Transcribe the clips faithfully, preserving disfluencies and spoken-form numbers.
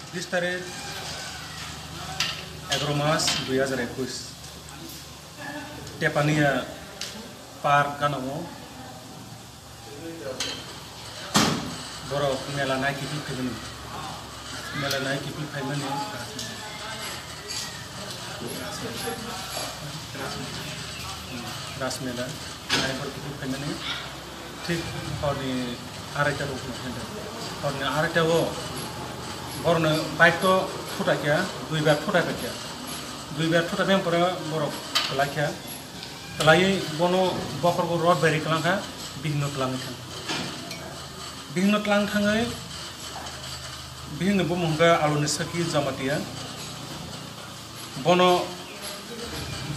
Bis tarik, egaro mas dui hajar ekush, Tepania Park gana o borok mela nai kiphil phaimani, mela nai kiphil phaimani, Ras Mela nai borok kiphil phaimani. Thik horni araita rok no hwnde. Horni araita o borno bike to thuta kya, dui bar thuta kya. Dui bar thuta beng pore borok kwlai kya. Kwlaiwi bono bokhorgo rot beri kwlang kha, bihingno twlang kha. Bihingno twlang thangwi bihingni bumung hwnkha Aloni Saki Jamatia. Bono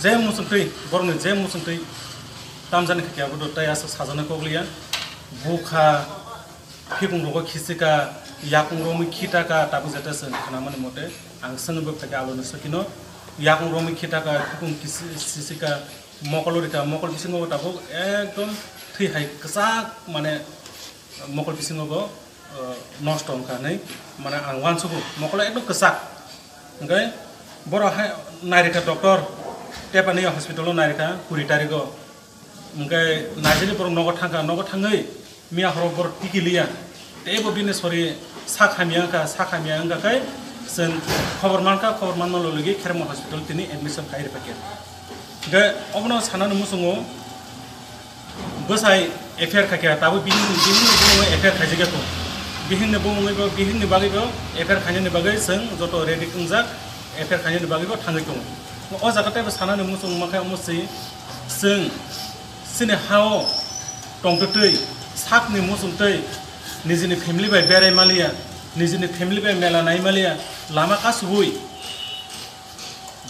je muchungtwi, borokni je muchungtwi tamjani kha kebo do tei aswk sajana kok liya. Bukha, phikung rogo khichika, yakung romwi khitaka, tabuk jeta chwng khnamani mote ang swngwi bo phaikha Aloni Sakino. Yakung romwi khitaka, phikung khisi-, sisika, mokolo rika, mokol bisingo tabuk ekdom thwi hai kwchak, mane mokol bisingo bo, uh, nosto wngkha hinwi, mane ang uansugo, mokolo ekdom kwchak. Hwnkhe borok hai nairikha doctor, Tepania hospital o nairikha kuri tarigo. Hwnkhe naijani borok nogo thangkha, nogo thangwi miya horo borok tikiliya. Teibo bini sori sak hamya wngkha, sak hamya wngkha khe chwng khobor mankha, khobor manma logilogwi Khermon hospital tini admission khai rwphaikha. Hwnkhe obono sanani muchungo bwsai F I R khaikha, tabuk bihingni, bihingni bumungwi F I R khaijak ya kho. Bihingni bumungwi bo, bihingni bagwi bo F I R khainani bagwi chwng joto ready wngjak, F I R khainani bagwi bo thangwi tongo. O jaga teibo sanani muchung mankha omo se, chwng chini ha-o tongtwtwi, sakni muchungtwi, nijini family bai berai maliya, nijini family bai mela nai maliya, lama kasubui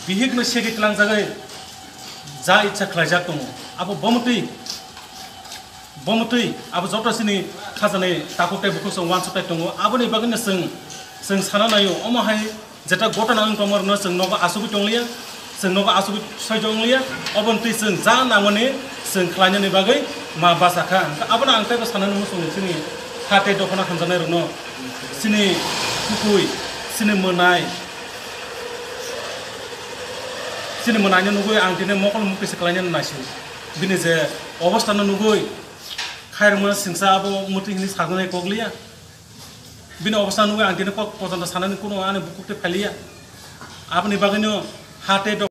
bihikno segwi tlangjagwi ja ichha khlaijak tongo. Abo bomtwi, bomtwi abo joto chini khajani takhuk tei bukhuk chwng uansuk tai tongo. Aboni bagwino chwng, chwng sana naio, omo hai jeta gotona wng tongmarokno chwng nogo achugwi tongliya, chwng nogo achugwi soijo wngliya. Oboni twi chwng ja nangmani chwng khlainani bagwi ma bacha kha. Abono ang teibo sanani muchungo chini ha tei dophano hamjaknairokno, chini tukui, chini mwnai, chini mwnaino nugwi ang tini mokol mukti se khlainani naising. Bini je obostano nugwi khairokma singsa abo muti hini sajaknai kok liya. Bini obostano nugwi ang tini kok pojonto sanani kuno ani bukhuk tei phailiya. Aboni bagwino ha tei